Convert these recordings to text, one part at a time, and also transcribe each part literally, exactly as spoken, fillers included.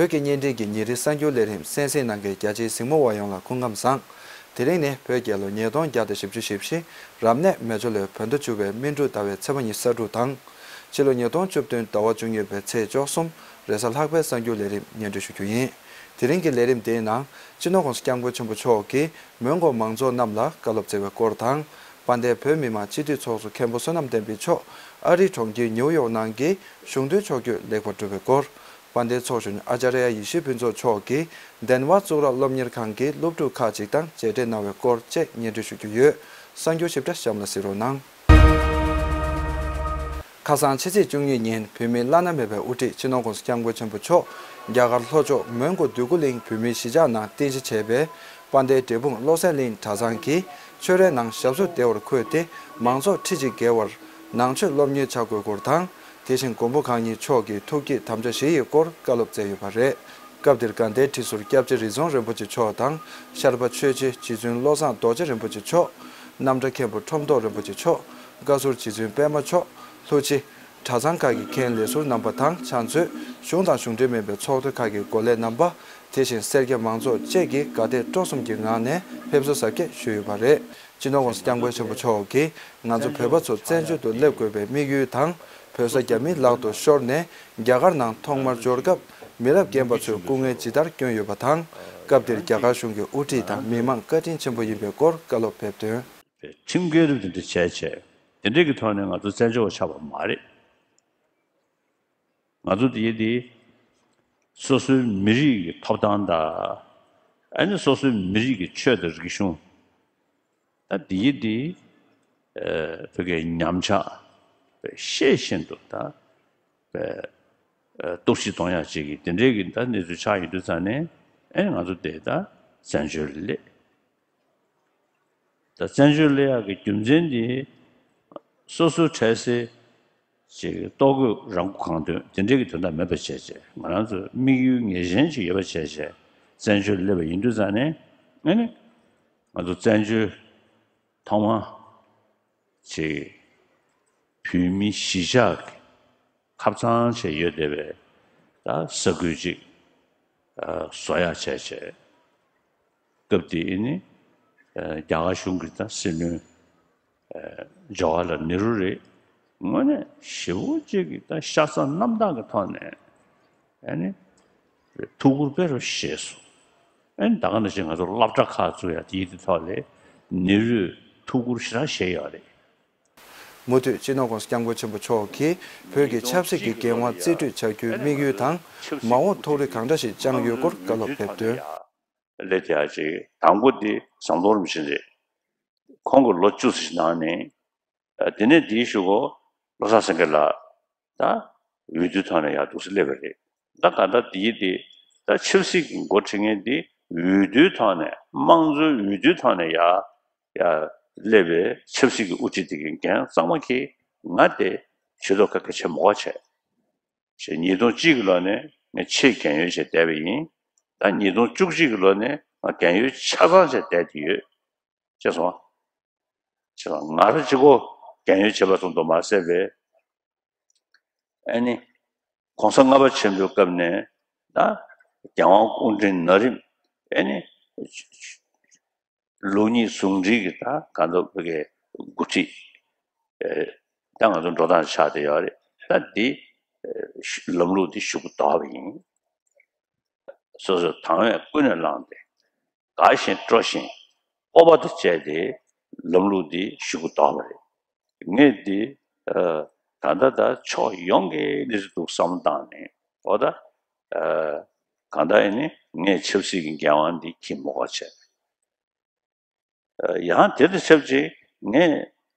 བོད་ཀྱི་བརྙན་འཕྲིན་གྱི་ཉིན་རེའི་གསར་འགྱུར་ལས་རིམ་གསན་གཟིགས་གནང་མཁན་རྒྱ་ཆེའི་གཟིགས་མོ་བ་ཡོངས་ལ་སྐུ་ཁམས་བཟང་། དེ་རིང་ནི་བོད་རྒྱལ་ལོ་ཉིས་སྟོང་བརྒྱ་དང་བཞི་བཅུ་ཞེ་བཞི། རབ་གནས་མེ་ཆུ་ལོའི་བོད་ཟླ་བཅུ་པའི་སྨིན་དྲུག་ཟླ་བའི་ཚེས་པ་ཉི་ཤུ་རྩ་དྲུག་དང་། ཕྱི་ལོ་ཉིས་སྟོང་བཅུ་བདུན་ཟླ་བ་བཅུ་གཉིས་པའི་ཚེས་བཅུ་གསུམ་རེས་གཟའ་ལྷག་པའི་གསར་འགྱུར་ལས་རིམ་སྙན་སྒྲོན་ཞུ་རྒྱུ་ཡིན། དེ་རིང་གི་ལས་རིམ་དེའི་ནང་སྤྱི་ནོར་༸གོང་ས་༸སྐྱབས་མགོན་ཆེན་པོ་མཆོག་གིས་མོན་གྷོ་མང་ཚོགས་རྣམས་ལ་བཀའ་སློབ་སྩལ་བའི་སྐོར་དང་། དཔལ་ལྡན་བོད་མི་མང་སྤྱི་འཐུས་ཚོགས་གཙོ་མཁན་པོ་བསོད་ནམས་བསྟན་འཕེལ་མཆོག་ཨ་རིའི་གྲོང་ཁྱེར་ཉིའུ་ཡོག་ནང་གི་གཞུང་འབྲེལ་ཕྱོགས་བསྐྱོད་ལེགས་པར་གྲུབ་པའི་སྐོར། དཔལ་ལྡན་ཚོགས་གཞོན་ཨ་ཙརྱ་ཡེ་ཤེས་ཕུན་ཚོགས་མཆོག་གིས་ལྡན་བ་གཙུག་ལག་སློབ་གཉེར་ཁང་གི་སློབ་ཕྲུག་ཁག་ཅིག་དང་མཇལ་འཕྲད་གནང་བའི་སྐོར་བཅས་སྙན་སྒྲོན་ཞུ་རྒྱུ་ཡོད། གསར་འགྱུར་ཞིབ་ཕྲ་གཤམ་ལ་གཟིགས་རོགས་གནང་། ཁ་སང་ཕྱི་ཚེས་བཅུ་གཉིས་ཉིན་བོད་མིའི་བླ་ན་མེད་པའི་དབུ་ཁྲིད་སྤྱི་ནོར་༸གོང་ས་༸སྐྱབས་མགོན་ཆེན་པོ་མཆོག་རྒྱ་གར་ལྷོ་ཕྱོགས་མོན་གྷོ་འདོད་རྒུ་གླིང་བོད་མིའི་གཞིས་ཆགས་ནང་རྟེན་གཞི་བྱས་པའི་དཔལ་ལྡན་འབྲས་སྤུངས་བློ་གསལ་གླིང་གྲྭ་ཚང་གི་ཆོས་རའི་ནང་ཞབས་སོར་བདེ་བར་འཁོད་དེ། མང་ཚོགས་ཁྲི་གཅིག་བརྒལ་བར་ནང་ཆོས་སློབ་གཉེར་བྱ་དགོས་སྐོར་དང་། དེ་བཞིན་མགོན་པོ་གང་ཉིད་མཆོག་གི་ཐུགས་བསྐྱེད་དམ་བཅའ་བཞི་ཡི་སྐོར་བཀའ་སློབ་སྩལ་ཡོད་པ་རེད། སྐབས་དེར་དགའ་ལྡན་ཁྲི་ཟུར་སྐྱབས་རྗེ་རི་རྫོང་རིན་པོ་ཆེ་མཆོག་དང་། ཤར་པ་ཆོས་རྗེ་རྗེ་བཙུན་བློ་བཟང་རྡོ་རྗེ་རིན་པོ་ཆེ་མཆོག་རྣམ་གྲྭ་མཁན་པོ་ཁྲོམ་ཐོག་རིན་པོ་ཆེ་མཆོག་བཀའ་ཟུར་རྗེ་བཙུན་པད་མ་མཆོག་ལྷུ་ཆེ། གྲྭ་ཚང་ཁག་གི་མཁན་ལས་ཟུར་རྣམ་པ་དང་ཕྱག་མཛོད། གཞུང་དང་གཞུང་འབྲེལ་མིན་པའི་ཚོགས་སྡེ་ཁག་གི་འགོ་ལས་རྣམ་པ། དེ་བཞིན་སེར་སྐྱ་མང་ཚོགས་བཅས་ཀྱིས་དགའ་དད་སྤྲོ་གསུམ་གྱི་ངང་ནས་ཕེབས་བསུ་གཟབ་རྒྱས་ཞུས་ཡོད་པ་རེད། སྤྱི་ནོར་༸གོང་ས་༸སྐྱབས་མགོན་ཆེན་པོ་མཆོག་གིས་ང་ཚོ་བོད་པ་ཚོ་བཙན་བྱོལ་དུ་སླེབས་དགོས་པའི་དམིགས་ཡུལ་དང་། བོད་ས་རྒྱ་མིའི་ལག་ཏུ་ཤོར་ནས་རྒྱ་གར་ནང་ཐོག་མར་འབྱོར་སྐབས་མི་རབས་རྒན་པ་ཚོས་སྐུ་ངལ་ཇི་ལྟར་བསྐྱོན་ཡོད་པ་དང་། སྐབས་དེར་རྒྱ་གར་གཞུང་གི་དབུ་ཁྲིད་དང་མི་མང་བཀའ་དྲིན་ཆེན་པོ་ཡིན་པའི་སྐོར་བཀའ་སློབ་ཕེབས་དོན། ཁྲིམས་འགལ་རབས་དེ་འདྲ་བྱས་བྱས། དེ་འདྲས་ཀྱི་ཐོག་ནས་ང་ཚོ་བཙན་བྱོལ་བ་ཆགས་པ་མ་རེད། ང་ཚོ་དེ་དེ་སོ་སོའི་མི་རིགས་ཀྱི་ཐོབ་ཐང་དང་། ཨ་ནི་སོ་སོའི་མི་རིགས་ཀྱི་ཆོས་དང་རིག་གཞུང་། ད་དེ་དེ་བོད་ཀྱི་ཉམས་ཆག་ཤེས་བཞིན་དུ་ད་གཏོར་བཤིག་གཏོང་ཡག་ཅིག་གི་དེ་འདྲས་ཀྱི་ད་གནས་ཚུལ་ཆགས་ཡོད་དུས་ཙང་ནས། ཨ་ནི་ང་ཚོ་དེ་ད་བཙན་བྱོལ་སླེབས། ད་བཙན་བྱོལ་སླེབས་ཡག་གི་རྒྱུ་མཚན་དེ། སོ་སོའི་འཕྲལ་སེལ་ཅིག་ལྟོ་གོས་རང་མགོ་གང་ཐོན་དེ་འདྲའི་གི་དོན་དག་མེད་པ་བྱས་བྱས། ང་རང་ཚོ་དམིགས་ཡུལ་ངེས་ཅན་ཅིག་ཡོད་པ་བྱས་བྱས་བཙན་བྱོལ་སླེབས་པ་ཡིན་དུས་ཙང་ནས། ཨ་ནི་ང་ཚོ་བཙན་བྱོལ་ཐོག་མ་ཅིག་བོད་མི་གཞིས་ཆགས་ཀྱི་ཁབ་གཙང་བྱས་ཡོད་བསྡད་པའི་ད་ས་ཁུལ་ཅིག་བཟོ་ཡག་བྱས་བྱས། སྐབས་དེ་ཨ་ནི་རྒྱ་གར་གཞུང་གི་ད་སྲིད་བློན་ཇ་ཝ་ཧར་ལལ་ནེ་རུ་རེད། དངོས་གནས་ཞེ་པོ་ཅིག་གི་ད་ཤ་ཚ་རྣམ་དག་གི་ཐོག་ནས་ཨ་ནི་ཐུགས་ཁུར་དཔེ་རུ་བཞེས་སོང་། ཨ་ནི་ད་ག་ནང་བཞིན་ང་ཚོ་སློབ་གྲྭ་ཁག་བཙུགས་ཡ་དེའི་དེ་ཐོག་ལས་ནེ་རུས་ཐུགས་ཁུར་ཞེ་དྲག་བཞེས་ཡོད་རེད། མུ་མཐུད་སྤྱི་ནོར་༸གོང་ས་༸སྐྱབས་མགོན་ཆེན་པོ་མཆོག་གིས་བོད་ཀྱི་ཆབ་སྲིད་ཀྱི་འགན་དབང་རྩིས་སྤྲོད་བྱ་རྒྱུའི་དམིགས་ཡུལ་དང་། མ་འོངས་ཐུགས་རེ་གང་འདྲ་ཞིག་བཅངས་ཡོད་སྐོར་བཀའ་སློབ་ཕེབས་དོན། སླེབས་ཡག་ཅིག་དང་པོ་དེ་ཟམ་གདོང་རིན་པོ་ཆེ་རེད། ཁོང་གི་ལོ་བཅུ་ཙམ་ཞིག་ནང་ནས། དེ་ནས་དེའི་གཞུག་གུ་བློ་བཟང་སེང་གེ་ལགས་ད་འོས་བསྡུའི་ཐོག་ནས་ཡར་འདུག་སེ་སླེབས་པ་རེད། ད་ག་ད་དེའི་དེ་ད་ཆབ་སྲིད་ཀྱི་འགོ་ཁྲིད་མཁན་དེ་འོས་བསྡུའི་ཐོག་ནས་དམངས་གཙོའི་འོས་བསྡུའི་ཐོག་ནས་ཡར་ཡར་སླེབས་པའི་ཆབ་སྲིད་ཀྱི་དབུ་ཁྲིད་དེ་གི་འགན་གཙང་མ་འཁྱེར། ང་དེ་ཇུས་གཏོགས་ཁག་གལ་ཆེན་མོ་བྱས། ཞེས་ཉིས་སྟོང་གཅིག་གི་ལོ་ནས་ངས་ཆེས་རྒན་ཡོལ་བྱས་བསྡད་པ་ཡིན། ད་ཉིས་སྟོང་བཅུ་གཅིག་གི་ལོ་ནས་ང་རྒན་ཡོལ་ཆ་ཚང་བྱས་བསྡད་དེ་ཡོད། ཅེས་གསུངས། ཅེས་ང་རང་གཅིག་པོ་རྒན་ཡོལ་བྱས་པ་ཙམ་དུ་མ་ཟད་པའི། ཨ་ནི་༸གོང་ས་ལྔ་པ་ཆེན་པོའི་སྐབས་ནས་ད་རྒྱལ་དབང་སྐུ་ཕྲེང་ན་རིམ། ཨ་ནི། ལུགས་གཉིས་ཟུང་འབྲེལ་གྱི་ད་གང་ལྟར་བོད་ཀྱི་འགོ་ཁྲིད། ཨེ། ད་ང་ཚོ་འགྲོ་སྟངས་ཆགས་བསྡད་ཡོད་རེད། ད་འདི་ཨེ་ལམ་ལུགས་འདི་ཞུ་གི་དོགས་པ་ཡིན། སོ་སོས་དང་བས་ཀུན་ནས་བསླངས་ཏེ། དགའ་བཞིན་སྤྲོ་བཞིན་སྤོབས་པ་དང་བཅས་ཏེ་ལམ་ལུགས་འདི་ཞུ་གི་དོགས་པ་རེད། ངས་འདི་ཨེ་ད་ལྟ་ད་ཕྱོགས་ཡོངས་ཀྱི་གནས་ཚུལ་འདུག་བསམ་བློ་བཏང་ནས། འོ་ད། ཨ། གང་ལྟར་ཡིན་ནའི་ངས་ཆབ་སྲིད་ཀྱི་འགན་དབང་འདི་འཁྱེར་མི་དགོས་བྱས། ཨ། ཡང་དེ་དང་ཆབས་ཅིག་ངས་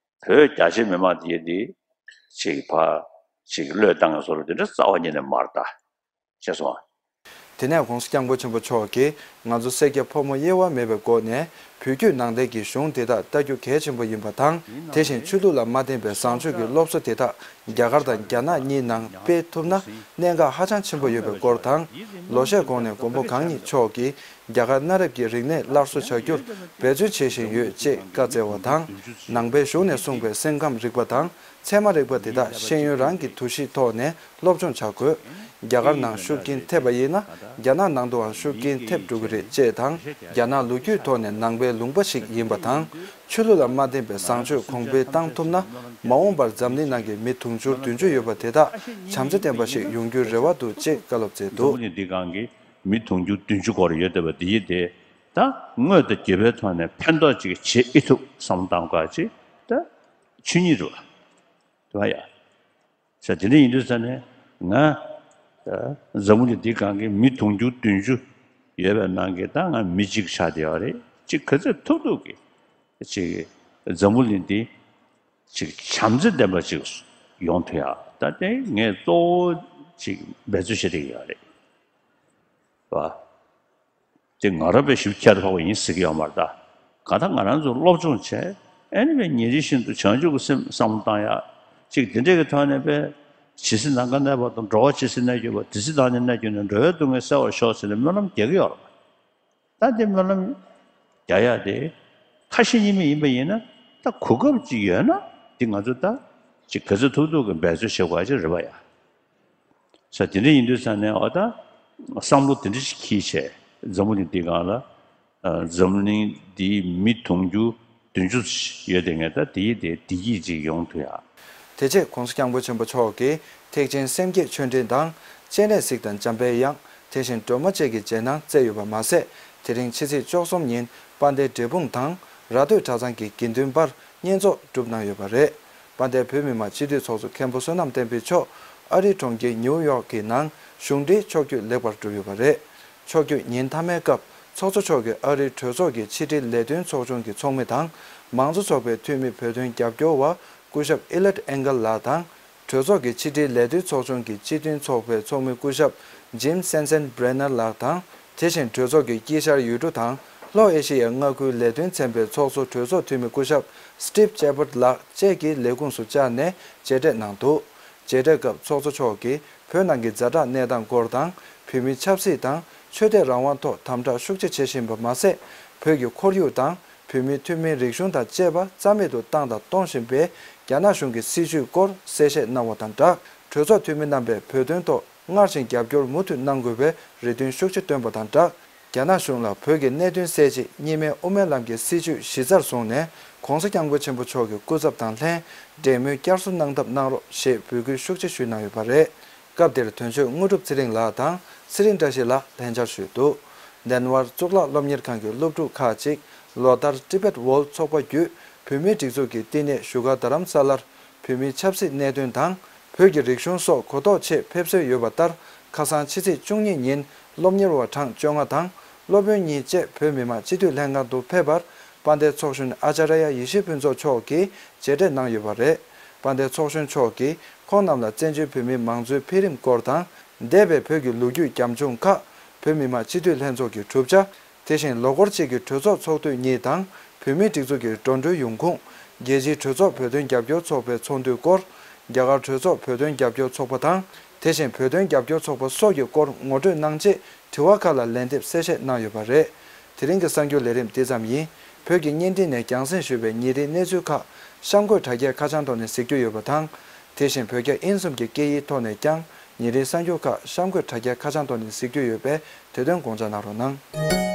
བོད་རྒྱ་ཆེ་མི་མང་དེ་འདི་ཅིག་ཕར་ཅིག་བློས་བཏང་བཟོ་འདྲ་དེ་འདྲ་རྩ་བ་ཉིད་ནས་མ་རེད་ད། ཅེས་གསུངས། དེ་ནས་༸གོང་ས་༸སྐྱབས་མགོན་ཆེན་པོ་མཆོག་གིས་ང་ཚོ་སེར་སྐྱ་ཕོ་མོ་དབྱེ་བ་མེད་པའི་སྒོ་ནས་བོད་བརྒྱུད་ནང་བསྟན་གྱི་གཞུང་དེ་དག་ལྟ་རྒྱུ་གལ་ཆེན་པོ་ཡིན་པ་དང་། དེ་བཞིན་ཆོས་ལུགས་ལ་མ་བརྟེན་པའི་བཟང་སྤྱོད་ཀྱི་སློབ་གསོ་དེ་དག་རྒྱ་གར་དང་རྒྱ་ནག་གཉིས་ནང་སྤེལ་ཐུབ་ན་གནད་འགག་ཧ་ཅང་ཆེན་པོ་ཡོད་པའི་སྐོར་དང་། ལོ་ཤས་གོང་ནས་མགོན་པོ་གང་ཉིད་མཆོག་གིས་རྒྱ་གར་གནའ་རབས་ཀྱི་རིག་གནས་སླར་གསོ་བྱ་རྒྱུར་འབད་བརྩོན་བྱེད་བཞིན་ཡོད་ཅེས་བཀའ་སྩལ་བ་དང་། ནང་པའི་གཞུང་ནས་གསུངས་པའི་སེམས་ཁམས་རིག་པ་དང་ ཚད་མ་རིག་པ་དེ་དག་ཤེས་ཡོན་རང་གི་འདུ་ཤེས་ཐོག་ནས་སློབ་སྦྱོང་བྱ་དགོས། རྒྱ་གར་ནང་ཤུགས་རྐྱེན་ཐེབས་པ་ཡིན་ན་རྒྱ་ནག་ནང་དུའང་ཤུགས་རྐྱེན་ཐེབས་འགྲོ་གི་རེད་ཅེས་དང་། རྒྱ་ནག་ལོ་རྒྱུས་ཐོག་ནས་ནང་པའི་ལུང་པ་ཞིག་ཡིན་པ་དང་། ཆོས་ལུགས་ལ་མ་བརྟེན་པའི་བཟང་སྤྱོད་གོང་འཕེལ་བཏང་ཐུབ་ན། མ་འོངས་པར་འཛམ་གླིང་ནང་གི་མི་དུང་ཕྱུར་བདུན་ཅུ་ཡོད་པ་དེ་དག་བྱམས་བརྩེ་ལྡན་པ་ཞིག་ཡོང་རྒྱུའི་རེ་བ་འདུག་ཅེས་བཀའ་སློབ་སྩལ་འདུག། འཛམ་བུ་གླིང་འདིའི་སྒང་གི་མི་དུང་ཕྱུར་བདུན་ཅུ་སྐོར་ཡོད་བསྡད་པ་འདི་ཡིན་ཏེ། ད་དངོས་དང་བརྒྱུད་པའི་ཐོག་ནས་ཕན་ཐོགས་ཅིག་བྱེད་ཨེ་ཐུབ་བསམ་བློ་བཏང་དགོས་ཅིག་ད་ཆོས་ཉིད་རེད་བ། དེ་བ་ཡ། ས་དེ་འདྲ་ཡིན་དུས་ས་ནས་ང་ད་འཛམ་བུ་གླིང་འདིའི་སྒང་གི་མི་དུང་ཕྱུར་བདུན་ཅུ་ཡོད་པའི་ནང་གི་ད་ང་མི་གཅིག་ཆགས་བསྡད་ཡོད་རེད། ཅིག་ག་ཚོད་ཐུབ་ཐུབ་ཀྱི་ཅིག་འཛམ་བུ་གླིང་འདི་ཅིག་བྱམས་བརྩེ་ལྡན་པ་ཅིག་ཡོང་ཐུབ་ཡ། ད་དེ་ངས་གཙོ་བོ་ཅིག་འབད་རྩོལ་བྱེད་བསྡད་ཡོད་རེད་བ། དེ་ང་རང་པའི་ཞིབ་ཁྱད་དུ་འཕགས་པ་ཡིན་ཟེར་གྱི་ཡོད་མ་རེད་ད། གང་ལྟར་ང་རང་ཚོ་སློབ་སྦྱོང་བྱས། ཨ་ནི་བས་ཉིན་རེ་བཞིན་དུ་བྱང་ཆུབ་ཀྱི་སེམས་བསམ་བློ་བཏང་ཡག་ཅིག་དེ་འདྲས་ཀྱི་ཐོག་ནས་པས། ཇི་སྲིད་ནམ་མཁའ་གནས་པ་དང་། འགྲོ་བ་ཇི་སྲིད་གནས་གྱུར་པ། དེ་སྲིད་བདག་ནི་གནས་གྱུར་ནས། འགྲོ་བའི་སྡུག་བསྔལ་སེལ་བར་ཤོག་ཟེར་ནས་སྨོན་ལམ་རྒྱག་གི་ཡོད་རེད་པ། ད་དེ་སྨོན་ལམ་རྒྱག་ཡག་དེ་ཁ་ཞེ་གཉིས་མེད་ཡིན་པ་ཡིན་ན། ད་གོ་སྐབས་ཅིག་ཡོད་ན་དེ་ང་ཚོ་ད་ཅིག་ག་ཚོད་ཐུབ་ཐུབ་ཀྱི་འབད་རྩོལ་བྱེད་དགོས་ཅིག་རེད་པ་ཡ། ས་དེ་འདྲ་ཡིན་དུས་ས་ནས་འོ་ད་བསམ་བློ་དེ་འདྲ་ཞིག་འཁྱེར་བྱས། འཛམ་བུ་གླིང་འདིའི་སྒང་ལ་ཨ་འཛམ་གླིང་འདིའི་མི་དུང་ཕྱུར་བདུན་ཅུ་ཡོད་དེ་ངས་ད་དེའི་དེ་བདེ་སྐྱིད་ཅིག་ཡོང་ཐུབ་ཡ། དེ་རྗེས་༸གོང་ས་༸སྐྱབས་མགོན་ཆེན་པོ་མཆོག་གིས་ཐེག་ཆེན་སེམས་བསྐྱེད་ཆོས་འབྲེལ་དང་། སྤྱན་རས་གཟིགས་དང་འཇམ་དཔལ་དབྱངས། དེ་བཞིན་སྒྲོལ་མ་བཅས་ཀྱི་རྗེས་གནང་སྩལ་ཡོད་པ་མ་ཟད། དེ་རིང་ཕྱི་ཚེས་བཅུ་གསུམ་ཉིན་དཔལ་ལྡན་འབྲས་སྤུངས་དང་ར་སྟོད་གྲྭ་ཚང་གི་དགེ་འདུན་པར་བསྙེན་རྫོགས་གྲུབ་གནང་ཡོད་པ་རེད། དཔལ་ལྡན་བོད་མི་མང་སྤྱི་འཐུས་ཚོགས་གཙོ་མཁན་པོ་བསོད་ནམས་བསྟན་འཕེལ་མཆོག་ཨ་རིའི་གྲོང་ཁྱེར་ནིའུ་ཡོག་གི་ནང་གཞུང་འབྲེལ་ཕྱོགས་བསྐྱོད་ལེགས་པར་གྲུབ་ཡོད་པ་རེད། ཕྱོགས་བསྐྱོད་ཉིན་མཐའ་མའི་སྐབས་ཚོགས་གཙོ་མཆོག་གིས་ཨ་རིའི་གྲོས་ཚོགས་ཀྱི་ཕྱི་དྲིལ་ལས་དོན་ཚོགས་ཆུང་གི་ཚོགས་མི་དང་། མང་གཙོ་ཚོགས་པའི་འཐུས་མི་བོད་དོན་རྒྱབ་སྐྱོར་བ་སྐུ་ཞབས་ཨི་ལེཊ་ཨེན་གལ་ལགས་དང་། གྲོས་ཚོགས་ཀྱི་ཕྱི་དྲིལ་ལས་དོན་ཚོགས་ཆུང་གི་སྤྱི་མཐུན་ཚོགས་པའི་ཚོགས་མི་སྐུ་ཞབས་ཇིམ་སེན་སན་བྷྲེ་ནར་ལགས་དང་། དེ་བཞིན་གྲོས་ཚོགས་ཀྱི་དཀྱིལ་ཤར་ཡུལ་གྲུ་དང་ལྷོ་ཨེ་ཤེ་ཡའི་མངའ་ཁུལ་ལས་དོན་ཚན་པའི་ཚོགས་གཙོ་གྲོས་ཚོགས་འཐུས་མི་སྐུ་ཞབས་སི་ཊིབ་ཅེ་པར་ལགས་བཅས་ཀྱི་ལས་ཁུངས་སུ་བཅར་ནས་མཇལ་འཕྲད་གནང་འདུག། མཇལ་འཕྲད་སྐབས་ཚོགས་གཙོ་མཆོག་གིས་བོད་ནང་གི་ཛ་དྲག་གནས་སྟངས་སྐོར་དང་། བོད་མིའི་ཆབ་སྲིད་དང་ཆོས་དད་རང་དབང་ཐོག་དམ་དྲག་ཤུགས་ཆེ་བྱེད་བཞིན་པ་མ་ཟད། བོད་ཀྱི་ཁོར་ཡུག་དང་། བོད་མིའི་ཐུན་མིན་རིག་གཞུང་དང་བཅས་པ་རྩ་མེད་དུ་བཏང་དང་གཏོང་བཞིན་པའི་རྒྱ་ནག་གཞུང་གི་སྲིད་བྱུས་སྐོར་གསལ་བཤད་གནང་བ་དང་སྦྲགས། གྲོས་ཚོགས་འཐུས་མི་རྣམ་པས་བོད་དོན་ཐོག་སྔར་བཞིན་རྒྱབ་སྐྱོར་མུ་མཐུད་གནང་དགོས་པའི་རེ་འདུན་ཤུགས་ཆེ་བཏོན་པ་དང་སྦྲགས། རྒྱ་ནག་གཞུང་ལ་བོད་ཀྱི་གནད་དོན་སེལ་ཆེད་གཉིས་སྨན་དབུ་མའི་ལམ་གྱི་སྲིད་བྱུས་གཞི་རྩར་བཟུང་ནས། ༸གོང་ས་༸སྐྱབས་མགོན་ཆེན་པོ་མཆོག་གི་སྐུ་ཚབ་དང་ལྷན་འབྲེལ་མོལ་བསྐྱར་གསོ་གནང་ཐབས་གནང་རོགས་ཞེས་འབོད་སྐུལ་ཤུགས་ཆེ་ཞུས་གནང་ཡོད་པ་རེད། སྐབས་དེར་དོན་གཅོད་དངོས་གྲུབ་ཚེ་རིང་ལགས་དང་ཚེ་རིང་བཀྲ་ཤིས་ལགས་ལྷན་བཅར་ཞུས་འདུག། ལྡན་ཝར་གཙུག་ལག་སློབ་གཉེར་ཁང་གི་སློབ་ཕྲུག་ཁག་ཅིག་ལོ་ལྟར་Tibet World་ཚོགས་པ་བརྒྱུད་བོད་མིའི་སྒྲིག་འཛུགས་ཀྱི་བསྟི་གནས་བཞུགས་སྒར་རྡ་རམ་ས་ལར་བོད་མིའི་ཆབ་སྲིད་གནད་དོན་དང་། བོད་ཀྱི་རིག་གཞུང་སོགས་གོ་རྟོགས་ཆེད་ཕེབས་སྲོལ་ཡོད་པ་ལྟར། ཁ་སང་ཕྱི་ཚེས་བཅུ་གཉིས་ཉིན་སློབ་གཉེར་བ་གྲངས་བཅོ་ལྔ་དང་སློབ་དཔོན་གཉིས་བཅས་བོད་མི་མང་སྤྱི་འཐུས་ལྷན་ཁང་དུ་ཕེབས་པར། དཔལ་ལྡན་ཚོགས་གཞོན་ཨ་ཙཱརྱ་ཡེ་ཤེས་ཕུན་ཚོགས་མཆོག་གིས་མཇལ་འཕྲད་གནང་ཡོད་པ་རེད། དཔལ་ལྡན་ཚོགས་གཞོན་མཆོག་གིས་ཁོང་རྣམས་ལ་བཙན་བྱོལ་བོད་མིའི་མང་གཙོའི་འཕེལ་རིམ་སྐོར་དང་། འདས་པའི་བོད་ཀྱི་ལོ་རྒྱུས་ཉམ་ཆུང་ཁག་བོད་མི་མང་སྤྱི་འཐུས་ལྷན་ཚོགས་ཀྱི་གྲུབ་ཆ། དེ་བཞིན་ལོ་འཁོར་གཅིག་གི་གྲོས་ཚོགས་ཚོགས་དུས་གཉིས་དང་། བོད་མིའི་སྒྲིག་འཛུགས་ཀྱི་འགྲོ་གྲོན་ཡོང་ཁུངས། རྒྱལ་སྤྱིའི་གྲོས་ཚོགས་བོད་དོན་རྒྱབ་སྐྱོར་ཚོགས་པའི་ཚོགས་འདུའི་སྐོར། རྒྱ་གར་གྲོས་ཚོགས་བོད་དོན་རྒྱབ་སྐྱོར་ཚོགས་པ་དང་། དེ་བཞིན་བོད་དོན་རྒྱབ་སྐྱོར་ཚོགས་པ་སོགས་ཀྱི་སྐོར་ངོ་སྤྲོད་གནང་ཆེད་དྲི་བ་ཁག་ལ་ལན་འདེབས་གསལ་བཤད་གནང་ཡོད་པ་རེད། དེ་རིང་གི་གསར་འགྱུར་ལས་རིམ་འདི་ཙམ་ཡིན། བོད་ཀྱི་བརྙན་འཕྲིན་ནས་རྒྱང་སྲིང་ཞུས་པའི་ཉིན་རེའི་གནས་ཚུལ་ཁག་གཤམ་འཁོད་དྲ་རྒྱའི་ཁ་བྱང་ཐོག་ནས་གཟིགས་རྒྱུ་ཡོད་པ་དང་། དེ་བཞིན་བོད་རྒྱ་དབྱིན་གསུམ་གྱི་སྐད་ཡིག་ཐོག་ནས་ཀྱང་ཉིན་རེའི་གསར་འགྱུར་ཁག་གཤམ་འཁོད་དྲ་རྒྱའི་ཁ་བྱང་ཐོག་ནས་གཟིགས་རྒྱུ་ཡོད་པས་དེ་དོན་དགོངས་འཇགས་གནང་རོགས་གནང་།